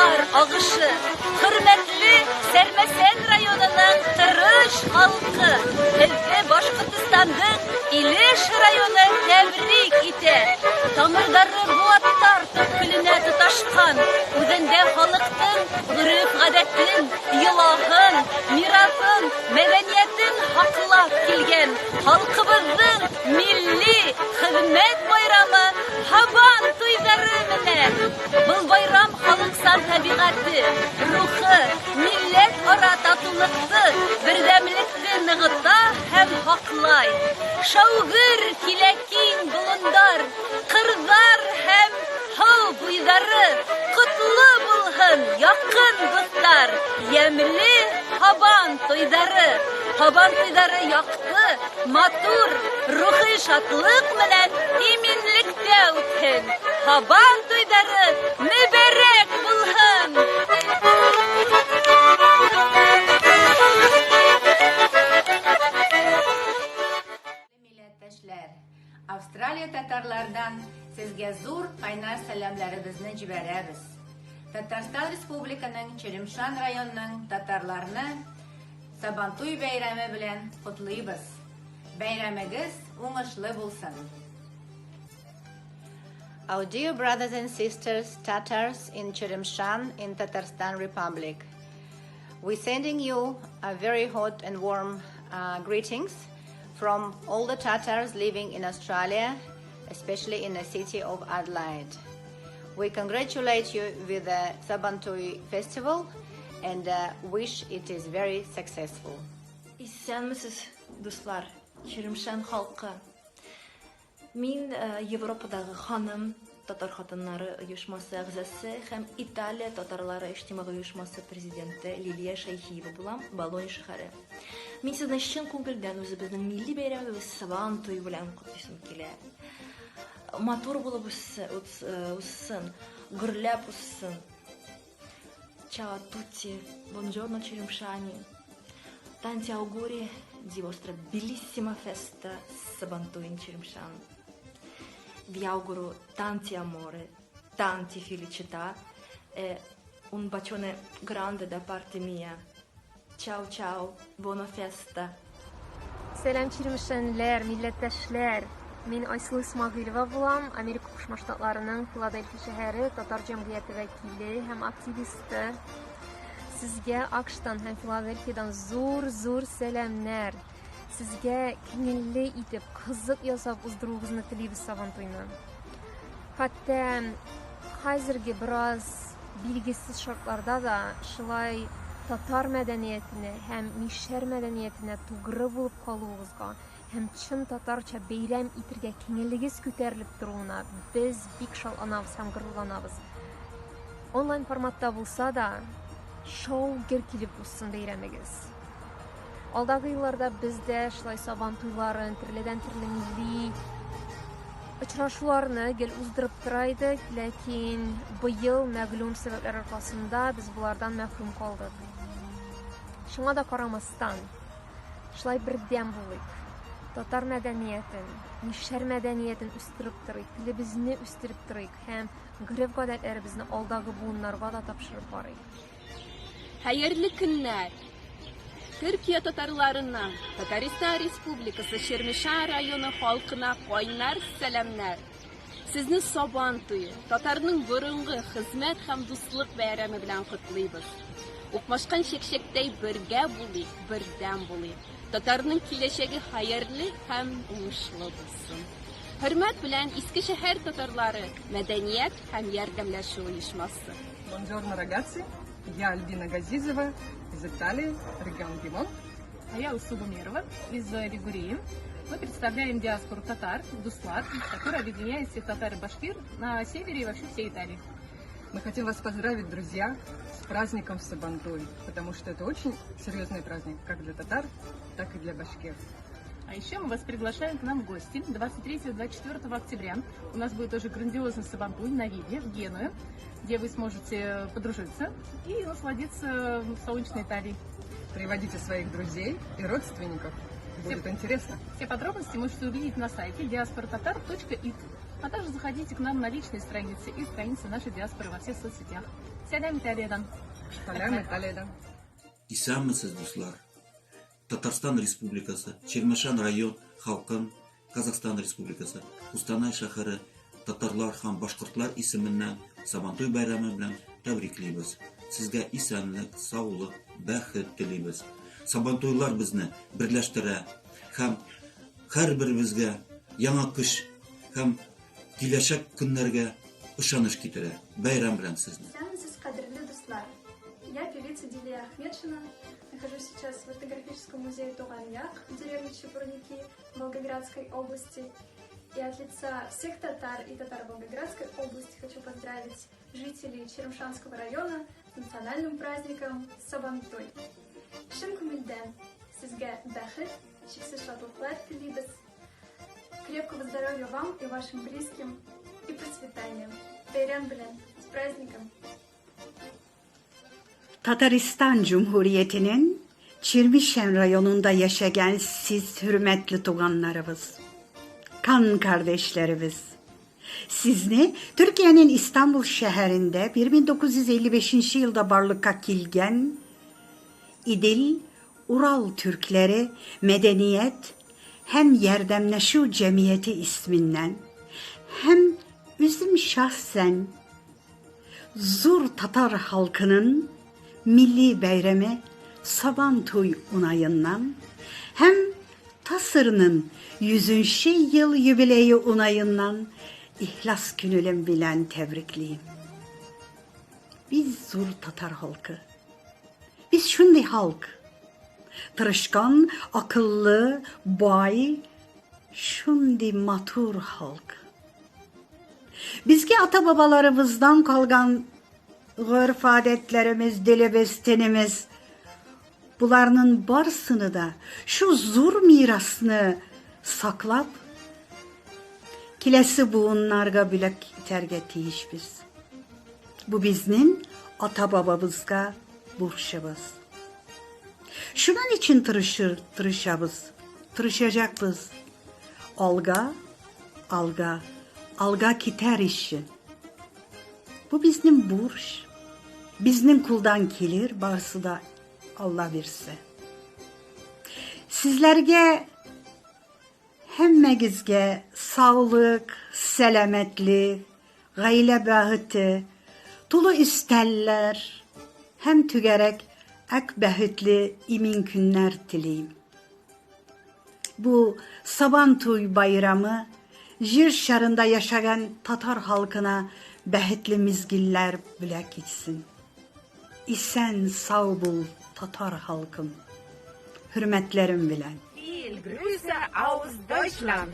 дуслар агышы, хөрмәтле Сәрмәсән районының тырыш халкы, безне Башкортстанның Илеш районы тәбрик итә. Тамырлары буаттар төпкеленә тоташкан, үзендә халыктың гореф-гадәтен, йолаһын, мирасын, мәдәниятен һаклап килгән халкыбызның милли хезмәт байрамы Һабан туйдары менә! Был байрам халыксан табигате, рухы, милләт ара татулыкты, бердәмлекте ныгыта һәм һаклай. Шаугөр килә киң болындар, кырдар һәм һау буйдары, котлы булһын, якын дуслар, ямьле Һабан туйдары. Һабан туйдары якты, матур, рухи шатлык менән иминлектә үтһен. Һабан туйдары мөбәрәк булһын! Милләттәшләр, Австралия татарлардан сезгә зур кайнар сәламләребезне җибәрәбез. Татарстан Республиканың Черемшан районының татарларны Сабантуй бәйрәме белән котлыйбыз. Бәйрәмегез уңышлы булсын! Our dear brothers and sisters, Tatars in Cheremshan in Tatarstan Republic, we're sending you a very hot and warm greetings from all the Tatars living in Australia, especially in the city of Adelaide. We congratulate you with the Sabantui Festival and wish it is very successful. Исәнмесез, дуслар, Черемшән халкы. Мин Европадагы ханым татар хатыннары оешмасы әгъзасы һәм Италия татарлары иҗтимагый оешмасы президенты Лилия Шәйхиева булам, Болонья шәһәре. Мин сезне чын күңелдән үзебезнең милли бәйрәмебез Сабан туе белән котлыйсым килә. Матур булып узсын, гөрләп узсын. Ciao a tutti, buongiorno Черемшани. Tanti auguri di vostra bellissima festa Сабантуй in Черемшан. Vi auguro tanti amore, tanti felicità e un bacione grande da parte mia. Ciao ciao, buona festa. Сәлам, чирмешәнләр, милләттәшләр! Мин Айсылу Исмагыйлева булам, Америка Кушма Штатларының Филадельфия шәһәре татар җәмгыяте вәкиле һәм активисты. Сезгә АКШтан һәм Филадельфиядән зур-зур сәламнәр! Сезгә күңелле итеп, кызык ясап уздыруыгызны телибез Сабантуйны. Хәтта хәзерге бераз билгесез шартларда да шулай татар мәдәниятенә һәм мишәр мәдәниятенә тугры булып калуыгызга һәм чын татарча бәйрәм итергә киңелегез күтәрелеп торуына без бик шатланабыз һәм горурланабыз. Онлайн форматта булса да, шау-гөр килеп узсын бәйрәмегез. Алдагы елларда без дә шулай сабан туйларын, төрледән-төрле милли очрашуларны гел уздырып тора идек, ләкин быел мәгълүм сәбәпләр аркасында без болардан мәхрүм калдык. Шуңа да карамастан, шулай бердәм булыйк. Татар мәдәниятен, мишәр мәдәниятен үстереп торыйк, телебезне үстереп торыйк һәм гореф-гадәтләребезне алдагы буыннарга да тапшырып барыйк. Хәерле көннәр! Төркия татарларының Татарстан Республикасы Чирмешән районы халкына кайнар сәламнәр! Сезне Сабан туе, татарның борынгы хезмәт һәм дуслык бәйрәме белән котлыйбыз. Укмашкан чәкчәктәй бергә булыйк, бердәм булыйк. Татарның киләчәге хәерле һәм уңышлы булсын. Хөрмәт белән Иске шәһәр татарлары мәдәният һәм ярдәмләшү оешмасы. Buongiorno ragazzi, я Альбина Газизова из Италии, регион Пьемонт. А я Алсу Гумерова из Лигурии. Мы представляем диаспору татар, Дуслар, которая объединяет всех татар и башкир на севере и вообще всей Италии. Мы хотим вас поздравить, друзья, с праздником Сабантуй, потому что это очень серьезный праздник как для татар, так и для башкир. А еще мы вас приглашаем к нам в гости 23-24 октября. У нас будет тоже грандиозный Сабантуй на вилле в Генуе, где вы сможете подружиться и насладиться солнечной Италией. Приводите своих друзей и родственников. Будет интересно. Все подробности можете увидеть на сайте diasporatatar.it. А также заходите к нам на личные страницы и страницы нашей диаспоры во всех соцсетях. Сәлам Италиядан! Сәлам Италиядан! Исәнмесез, дуслар! Татарстан Республикасы, Чирмешән район халкын Казахстан Республикасы, Кустанай шәһәре татарлар һәм башкортлар исеменнән Сабантуй бәйрәме белән тәбриклибез. Сезгә исәнлек, саулык, бәхет телибез. Сабантуйлар безне берләштерә һәм һәрберебезгә яңа көч һәм киләчәк көннәргә ышаныч китерә. Бәйрәм белән сезне! Исәнмесез, кадерле дуслар! Я певица Дилия Ахмедшина, нахожусь сейчас в этнографическом музее Туган Як в деревне Чепурники Волгоградской области. И от лица всех татар и татар Волгоградской области хочу поздравить жителей Черемшанского района с национальным праздником Сабантуй. Чын күңелдән сезгә бәхет, чиксез шатлыклар телибез. Крепкого здоровья вам и вашим близким и процветания. Бәйрәм белән, с праздником! Tataristan Cumhuriyeti'nin Çirmişen rayonunda yaşayan siz hürmetli tuganlarımız, kan kardeşlerimiz. Sizni Türkiye'nin İstanbul şehrinde 1955 yılda barlıkka kilgen İdil Ural Türkleri Medeniyet hem Yerdemleşu Cemiyeti isminden hem üzüm şahsen Zur Tatar halkının milli beyremi Sabantuy unayından hem Tasır'ın 100. yıl yübileyi unayından ihlas günülüm bilen tebrikliyim. Biz Zur Tatar halkı. Biz şunday halk. Tırışkan, akıllı, bay, şunday matur halk. Bizge ata babalarımızdan kalgan örf adetlerimiz, dilimiz, tinimiz, bularının barsını da şu zur mirasını saklap, kilesi buğunlarga bile iterge tiyiş biz. Bu biznin ata babamızga burçumuz. Şunun için tırışır, tırışabız, tırışacakız. Alga, alga, alga kiter işin. Bu biznin burç. Biznin kuldan kelir, barsı da Allah verse. Sizlerge hemmegizge sağlık, selametlik, gaile bahiti, tulu isterler, hem tügerek ak bahitli imin günler tileyim. Bu Sabantuy bayramı Jir şarında yaşayan Tatar halkına behitli mizgiller bile gitsin. İsen sağ bul Tatar halkım. Hürmetlerim bilen. Viel Grüße aus Deutschland!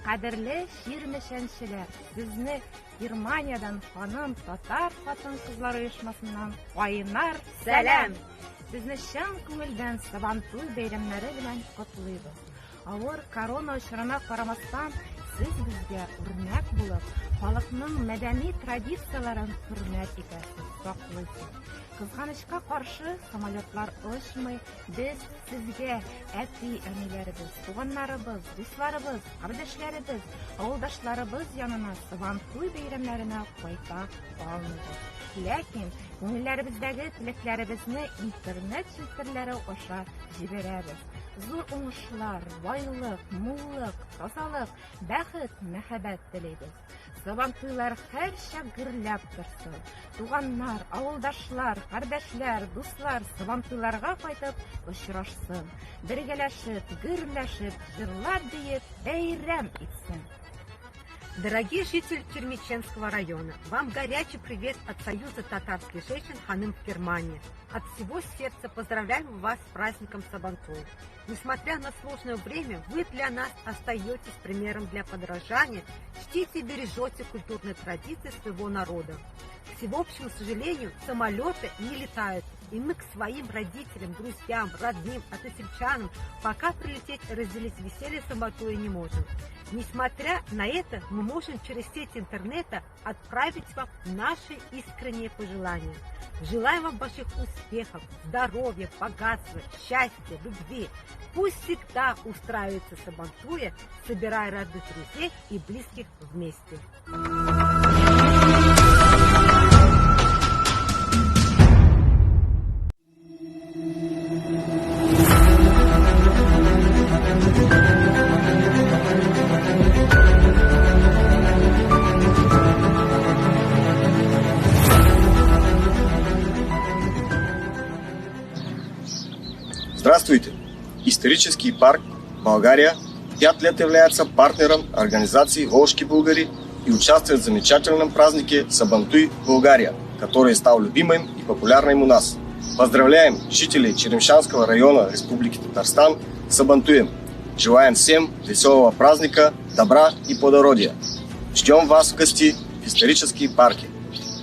Кадерле чирмешәнчеләр, сезне Германиядән ханым татар хатын-кызлар оешмасыннан кайнар сәлам! Сезне чын күңелдән Сабантуй бәйрәмнәре белән котлыйбыз. Авыр корона чорына карамастан, сез безгә үрнәк булып, халыкның мәдәни традицияләрен хөрмәт итәсез, саклыйсыз. Кызганычка каршы, самолетлар очмый, без сезгә әти-әниләребез, туганнарыбыз, дусларыбыз, кардәшләребез, авылдашларыбыз янына Сабантуй бәйрәмнәренә кайта алмыйбыз. Ләкин күңелләребездәге теләкләребезне интернет челтәрләре аша җибәрәбез. Зур уңышлар, байлык, муллык, тазалык, бәхет, мәхәббәт телибез. Сабантуйлар һәрчак гөрләп торсын. Туганнар, авылдашлар, кардәшләр, дуслар Сабантуйларга кайтып очрашсын. Бергәләшеп, гөрләшеп, җырлап биеп, бәйрәм итсен. Дорогие жители Чермиченского района, вам горячий привет от Союза татарских женщин Ханым в Германии. От всего сердца поздравляем вас с праздником Сабантуй. Несмотря на сложное время, вы для нас остаетесь примером для подражания, чтите и бережете культурные традиции своего народа. К всеобщему сожалению, самолеты не летают, и мы к своим родителям, друзьям, родным, односельчанам пока прилететь и разделить веселье Сабантуя не можем. Несмотря на это, мы можем через сеть интернета отправить вам наши искренние пожелания. Желаем вам больших успехов, здоровья, богатства, счастья, любви. Пусть всегда устраивается Сабантуя, собирая родных, друзей и близких вместе. Здравствуйте! Исторический парк Болгария 5 лет является партнером организации «Волжские булгари» и участвует в замечательном празднике Сабантуй Булгария, который стал любимым и популярным у нас. Поздравляем жителей Черемшанского района Республики Татарстан с Сабантуем! Желаем всем веселого праздника, добра и плодородия. Ждем вас в гости в исторические парки.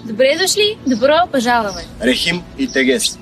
Добре дошли, добро пожаловать! Рәхим итегез!